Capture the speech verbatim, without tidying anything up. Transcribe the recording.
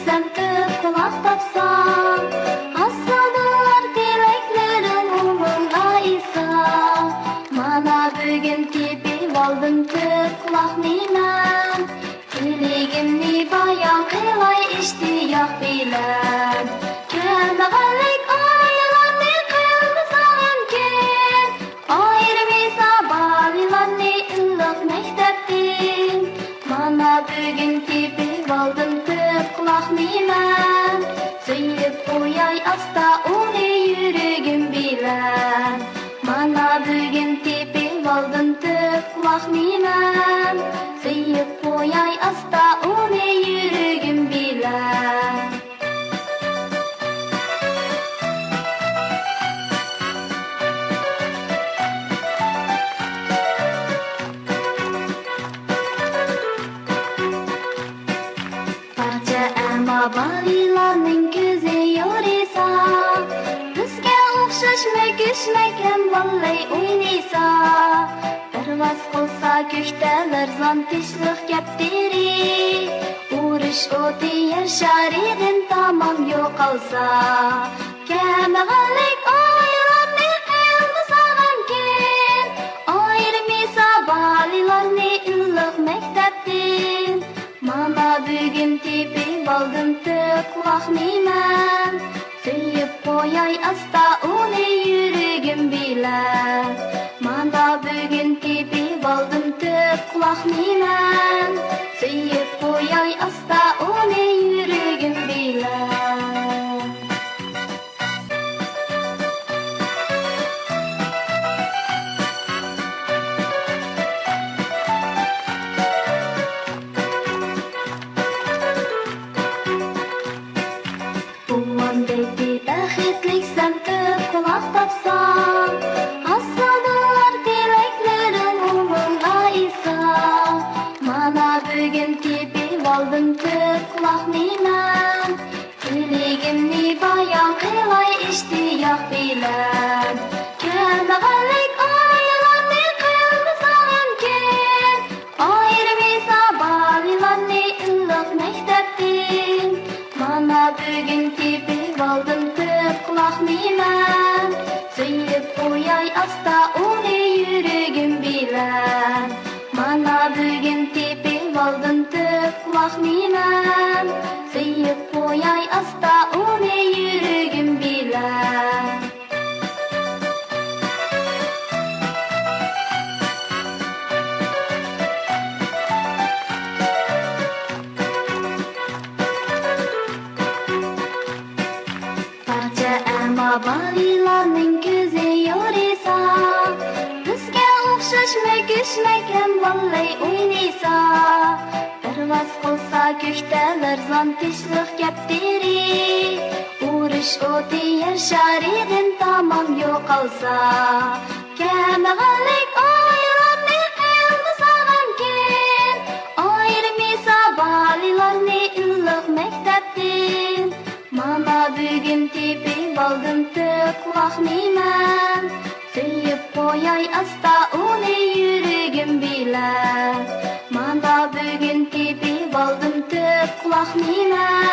سەن تۆت قۇلاق تاپساڭ، ھاسىل بولار تىلەكلىرىڭ ئوڭۇڭغا ئېيتسا. مانا بۈگۈن تېپىۋالدىم تۆت قۇلاقنى مەن، تىلىكىمنى بايان قىلاي ئىشتىياق بىلەن. كەلمىگەنلىك ئايلارنى قىلمىساڭ ئەمكىن، ئايرىمىسا بالىلارنى ئىللىق مەكتەپتىن. مانا بۈگۈن تېپىۋالدىم تۆت قۇلاقنى مەن، سۆيۈپ قوياي ئاستا ئۇنى يۈرىكىم بىلەن. مانا بۈگۈن تېپىۋالدىم تۆت قۇلاقنى مەن، سۆيۈپ قوياي ئاستا ئۇنى يۈرىكىم بىلەن. بارچە ئەما بالىلارنىڭ كۆزى يورۇيسا، بىزگە ئوخشاش مۈكۈشمەكلەم باللەي ئوينىسا. پەرۋاز قىلسا كۆكتەلەر زان تىنچلىق كەپتىرى، ئۇرۇش ئوتى يەر شارىدىن تامام يوقالسا، كەمبەغەللىك ئايلارنى قىلمىسا غەمكىن، ئايرىمىسا بالىلارنى ئىللىق مەكتەپتىن. مانا بۈگۈن تېپىۋالدىم تۆت قۇلاقنى مەن، سۆيۈپ قوياي ئاستا ئۇنى يۈرىكىم بىلەن. مانا بۈگۈن تېپىۋالدىم تۆت قۇلاقنى مەن، سۆيۈپ قوياي ئاستا ئۇنى يۈرىكىم بىلەن. بوۋام دەيتتى، بەختلىكسەن، تۆت قۇلاق تاپساڭ، ھاسىل بولار تىلەكلىرىڭ ئوڭۇڭغا ئېيتسا. مانا بۈگۈن تېپىۋالدىم تۆت قۇلاقنى مەن، تىلىكىمنى بايان قىلاي ئىشتىياق بىلەن. كەلمىگەنلىك ئايلارنى قىلمىسا غەمكىن، ئايرىمىسا بالىلارنى ئىللىق مەكتەپتىن. مانا بۈگۈن تېپىۋالدىم تۆت قۇلاقنى مەن، سۆيۈپ قوياي ئاستا ئۇنى يۈرىكىم بىلەن. مانا بۈگۈن تېپىۋالدىم تۆت قۇلاقنى مەن، سۆيۈپ قوياي ئاستا ئۇنى يۈرىكىم بىلەن. بارچە ئەما بالىلارنىڭ كۆزى يورۇيسا، بىزگە ئوخشاش مۈكۈشمەكلەم باللەي ئوينىسا. پەرۋاز قىلسا كۆكتەلەر زان تىنچلىق كەپتىرى، ئۇرۇش ئوتى يەر شارىدىن تامام يوقالسا. كەمبەغەللىك ئايلارنى قىلمىسا غەمكىن، ئايرىمىسا بالىلارنى ئىللىق مەكتەپتىن. مانا بۈگۈن تېپىۋالدىم تۆت قۇلاقنى مەن، سۆيۈپ قوياي ئاستا ئۇنى يۈرىكىم بىلەن. مانا بۈگۈن تېپىۋالدىم تۆت قۇلاقنى مەن،